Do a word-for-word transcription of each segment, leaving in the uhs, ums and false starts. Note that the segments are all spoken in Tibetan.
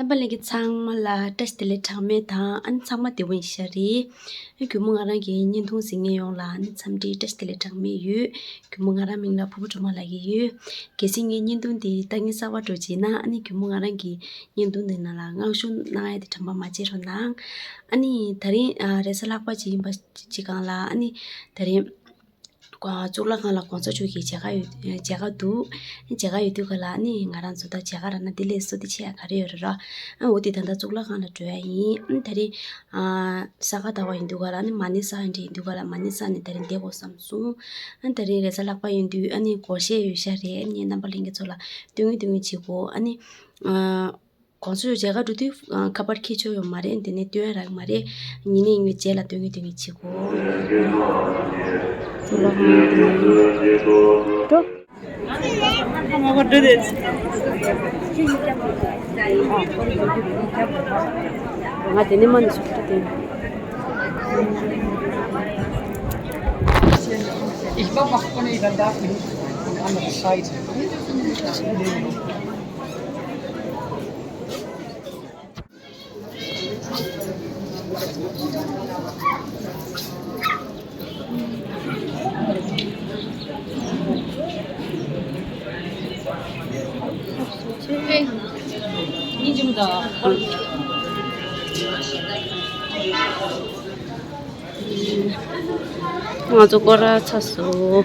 རྣམ་པ་ལྷན་རྒྱས་ཚང་མ་ལ་བཀྲ་ཤིས་བདེ་ལེགས་གྲངས་མེད་དང་། ཨ་ནི་ཚང་མ་བདེ་པོ་ཡིན་ཤག་རེད། ཨ་ནི་གུས་མོ་ང་རང་གི་བརྙན་ཐུང་གཟིགས་མཁན་ཡོངས་ལ་ཨ་ནི་འཚམས་འདྲི་བཀྲ་ཤིས་བདེ་ལེགས་གྲངས་མེད་ཡོད། གུས་མོ་ང་རང་མིང་ལ་ཕུར་བུ་སྒྲོལ་མ་ལབ་ཀྱི་ཡོད། གལ་སྲིད་ངའི་བརྙན་ཐུང་འདི་ལྟ་མཁན་གསར་པ་འདྲ་བྱས་ན། ཨ་ནི་གུས་མོ་ང་རང་གི་བརྙན་ཐུང་འདི་ནང་ལ་མངགས་ཞུ་གནང་ཡ་དེ་དྲན་པ་མ་བརྗེད་རོགས་གནང་། ཨ་ནི་ད་རིང་ཨ་རེས་གཟའ་ལྷག་པ་ཅིག་ཡིན་པ་ཅིག་སྒང་ལ། ཨ་ནི་ད་རིང་གཙུག་ལག་ཁང་ལ་གོང་ས་མཆོག་གི་མཇལ་ཁ་ཡོད། མཇལ་ཁ་འདུག་མཇལ་ཁ་ཡོད་དུས་ག་ལ་ཨ་ནི་ང་རང་ཚོ་ད་མཇལ་ཁ་རག་ན་དེ་ལས་བསོད་བདེ་ཆེ་ཡ་ག་རེ་ཡོད་རེད་ར། ཨ་འོ་དེ་ད་ལྟ་གཙུག་ལག་ཁང་ལ་འགྲོ་ཡ་ཡིན། ཨ་ད་རིང་ཨ་ས་ག་ཟླ་བ་ཡིན་དུས་ག་ལ་ཨ་ནི་མ་ཎི་བསགས་འདྲ་ཡིན་དུས་ག་ལ་མ་ཎི་བསགས་ནས་ད་རིང་བསྡད་དགོས་བསམ་སོང་། ཨ་ད་རིང་རེས་གཟའ་ལྷག་པ་ཡིན་དུས་ཨ་ནི་སྒོར་གཞས་ཡོད་ཤག་རེད། ཨ་ནི་རྣམ་པ་ལྷན་རྒྱས་ཚོ་ལ་སྟོན་གི་སྟོན་གི་བྱེད་དགོས། ཨ་ནི་ཨ། གོང་ས་མཆོག་མཇལ་ཁ་འགྲོ་དུས་ཨ་ཁ་པར་འཁྱེར་ཆོག་ཡོད་མ་རེད། དེ་ནས་སྟོན་ཡ་རག་མ་རེད། ཉིན་ནས་ཉིན་རྗེས་ལ་སྟོན་གི་སྟོན་གི་བྱེད་དགོས། འགྲོ། ང་དེ་ནས་མ་ནས་ཤོག་ཏུ་དེ། Ich mach was von Ivan darf nicht. Eine andere Seite. ང་ཚོ་སྐོར་ར་ཚར་སོང་།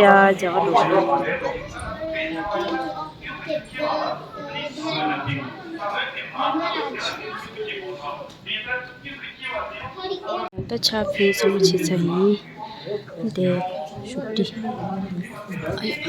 ཡ་རྒྱ་གར་འགྲོ་གི་ཡོད། ད་ཕྱག་ཕུལ་ཚང་མ་བྱས་ཚར་ཡིན། འདི་བཞུགས་ཁྲི། ཨ་ཡ།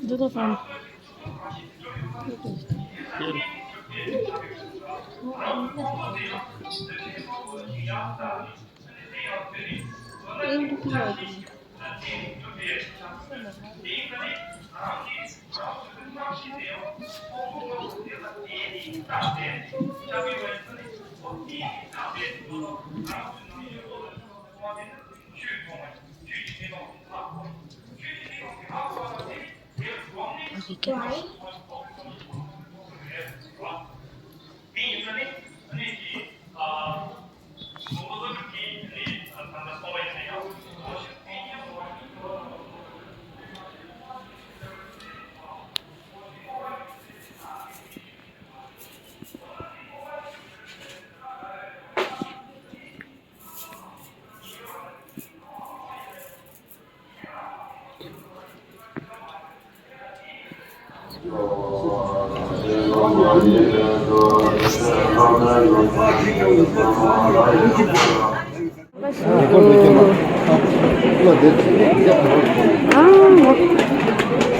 འདི་ལ་ཕན།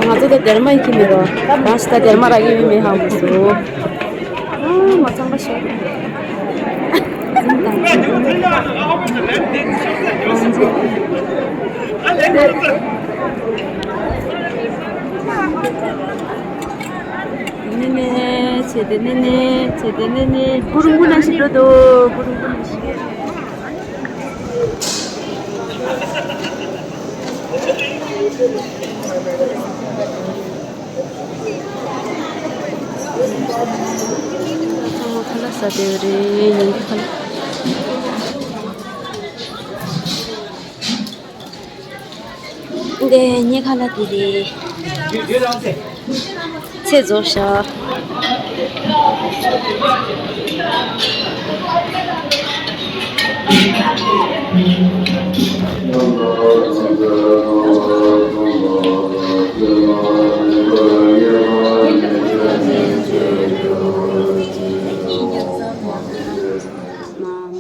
ང་ཚོ་ད་སྡེར་མ་ཡིན་གྱི་མེད་རོ། རང་ཞིག་ད་སྡེར་མ་རག་གི་མེད་ཧང་བུ་སུ། ཨ་མ་ཚང་པ་ཤོག་ནི་ནི་ཆེ་དེ་ནི་ནི་ཆེ་དེ་ནི་ནི་བུ་རུང་བུ་ན་ཞིག་འགྲོ་དོ། བུ་རུང་བུ་ན་ཞིག་ཚང་མ་ཁ་ལག་ཟ་བསྡད་ཡོད་རེད། ཉིན་གུང་ཁ་ལག་འདི་ཉེ་ཁ་ལ་དེ་རེད། ཚེ་རྫོགས་ཤག་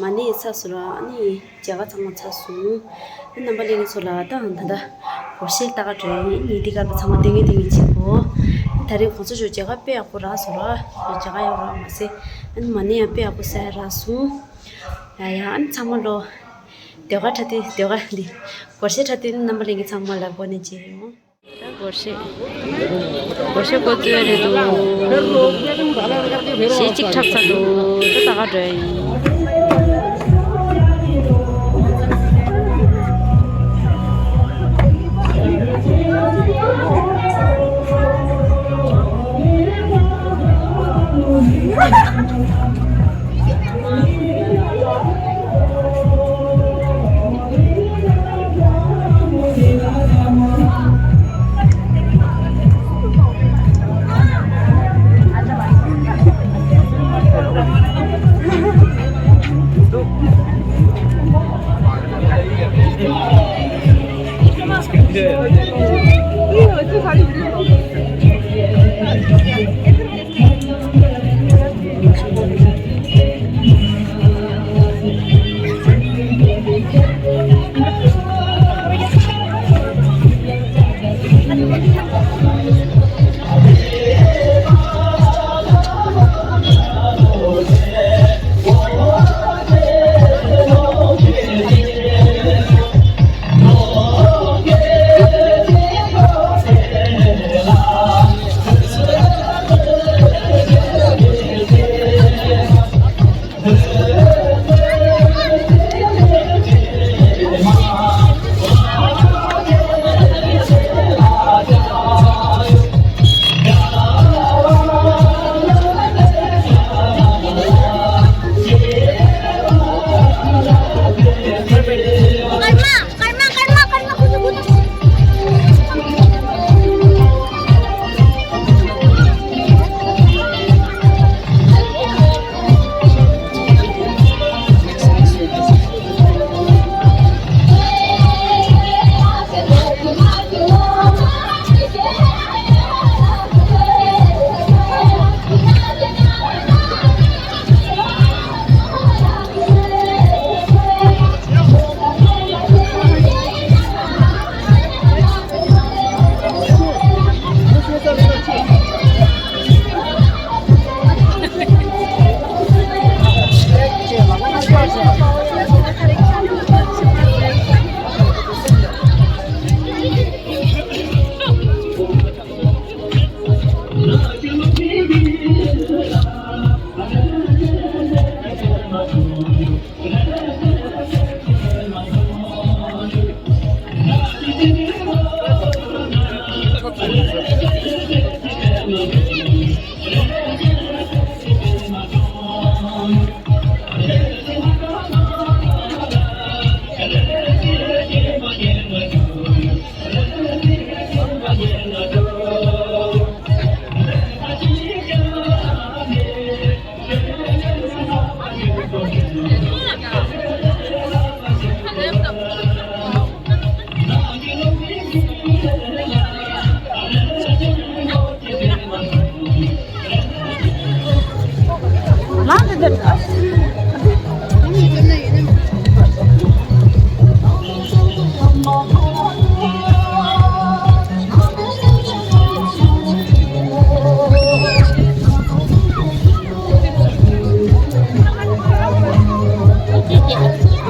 མ་ཎི་ས་ ཚར་སོང་ལ། ཨ་ནི་མཇལ་ཁ་ཚང་མ་ཚར་སོང་། ཨ་རྣམ་པ་ལྷན་རྒྱས་ཚོ་ལ་ད་ད་ལྟ་སྒོར་གཞས་ལྟ་ག་འགྲོ་ཡིན། ཨ་ནི་འདི་ག་ལ་ཚང་མ་ལྟ་མཁན་ལྟ་མཁན་བྱེད་དགོས། ད་རེས་གོང་ས་མཆོག་མཇལ་ཁ་དཔེ་ཡག་པོ་རག་སོང་ལ། མཇལ་ཁ་ཡག་པོ་རག་མ་ཟད། ཨ་ནི་མ་ཎི་ཡང་དཔེ་ཡག་པོ་གསལ་རག་སོང་། ཡ་ཡ། ཨ་ནི་ཚང་མ་ལོ། ཟློས་གར་འཁྲབ་སྟོན། ཟློས་གར་འདི། སྒོར་གཞས་འཁྲབ་སྟོན་རྣམ་པ་ལྷན་རྒྱས་ཚང་མ་ལ་སྒོ་ནས་མཇལ་ཡོང་། ད་སྒོར་གཞས། སྒོར་གཞས་འགོ་བཙུགས་རེད་འདུག་གཞས་གཅིག་འཁྲབ་ཚར་འདུག་ད་ད་ག་འགྲོ་ཡ་ཡིན།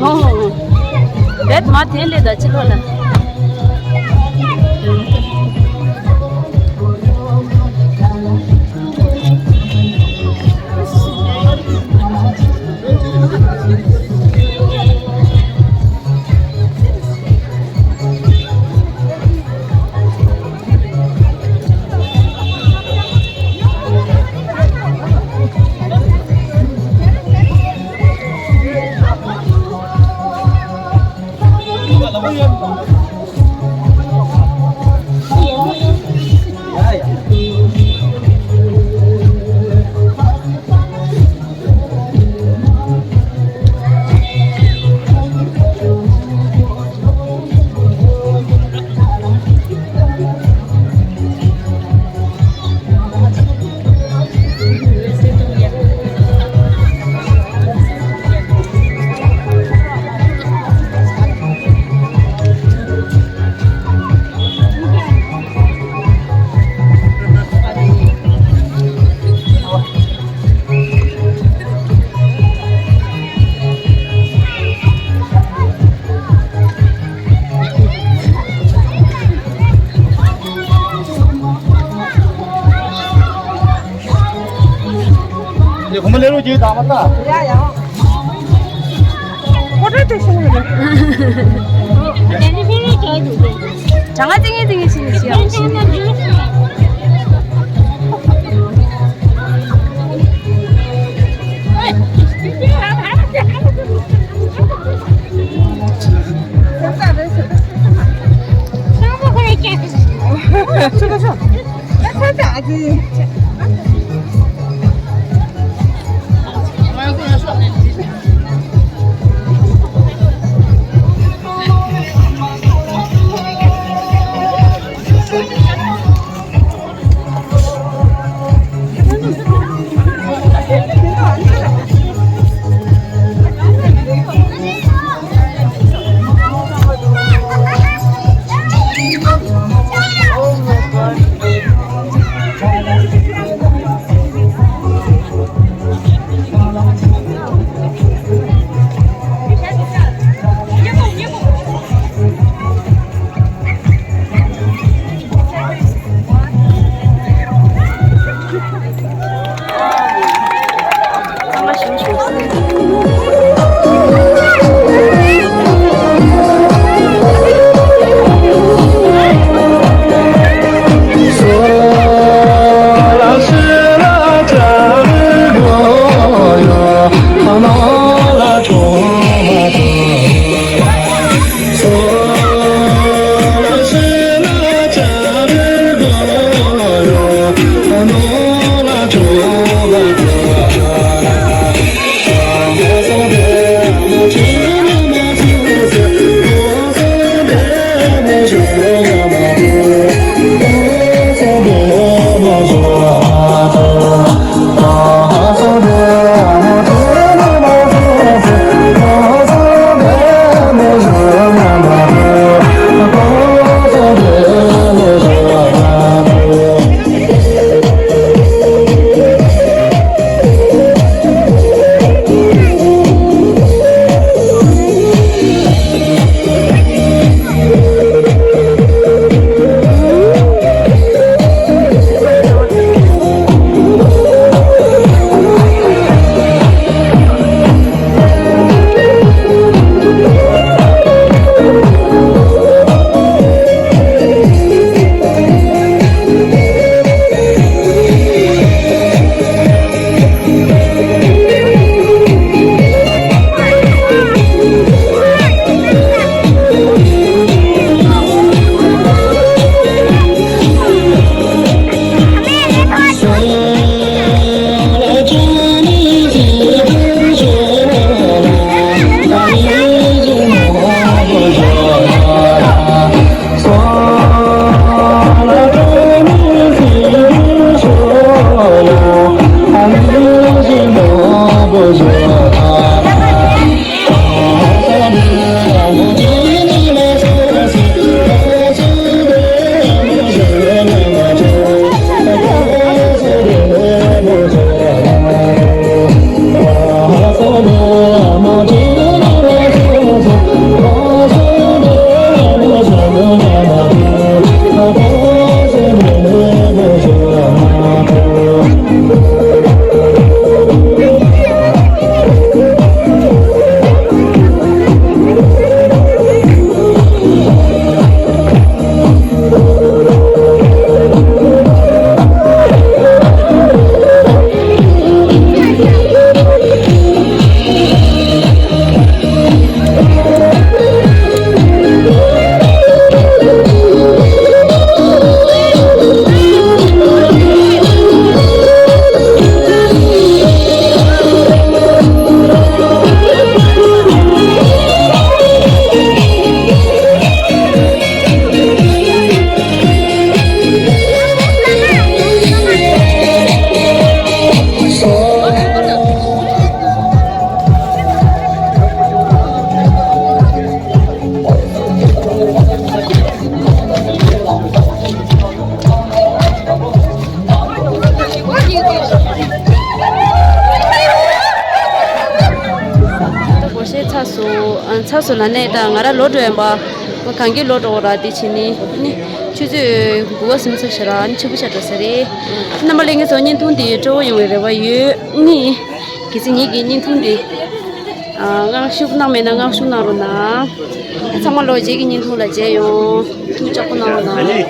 ཨོ། བེད་མ་ཐེན་ལེ་ད་ཅི་ལོ་ལ། ཡ་ཡ། ཀོ་ཏྲ་དེ་ཤོང་གི་རེད། གྲང་ང་ཏིང་ངེ་ཏིང་ངེ་ཕྱིན་ནས་ཤི་ཡ་ཤི། ད་སྒོར་གཞས་ཚར་སོང་། ཨ། ཚར་སོང་ལབ་ནས་ད་ང་རང་ལོག་འགྲོ་ཡིན་པ། ང་གངས་སྐྱིད་ལོག་འགྲོ་བ་ར། དེ་བྱས་ནས་ནི་ཆུ་ཚོད་དགུ་པ་སུམ་ཅུ་ཞིག་ར་ནི་ཆེན་པོ་ཆགས་འགྲོ་ས་རེད། རྣམ་པ་ལྷན་རྒྱས་ཚོ་བརྙན་ཐུང་འདི་སྤྲོ་པོ་ཡོང་བའི་རེ་བ་ཡོད། ནི། གལ་སྲིད་ངེད་ཀྱི་བརྙན་ཐུང་འདི་ཨ་མངགས་ཞུ་གནང་མེད་ན་མངགས་ཞུ་གནང་རོགས་གནང་། ཚང་མ་ལོ་རྗེས་ཀྱི་བརྙན་ཐུང་ལ་མཇལ་ཡོང་། ཐུགས་ཅག་པོ་གནང་རོགས་གནང་།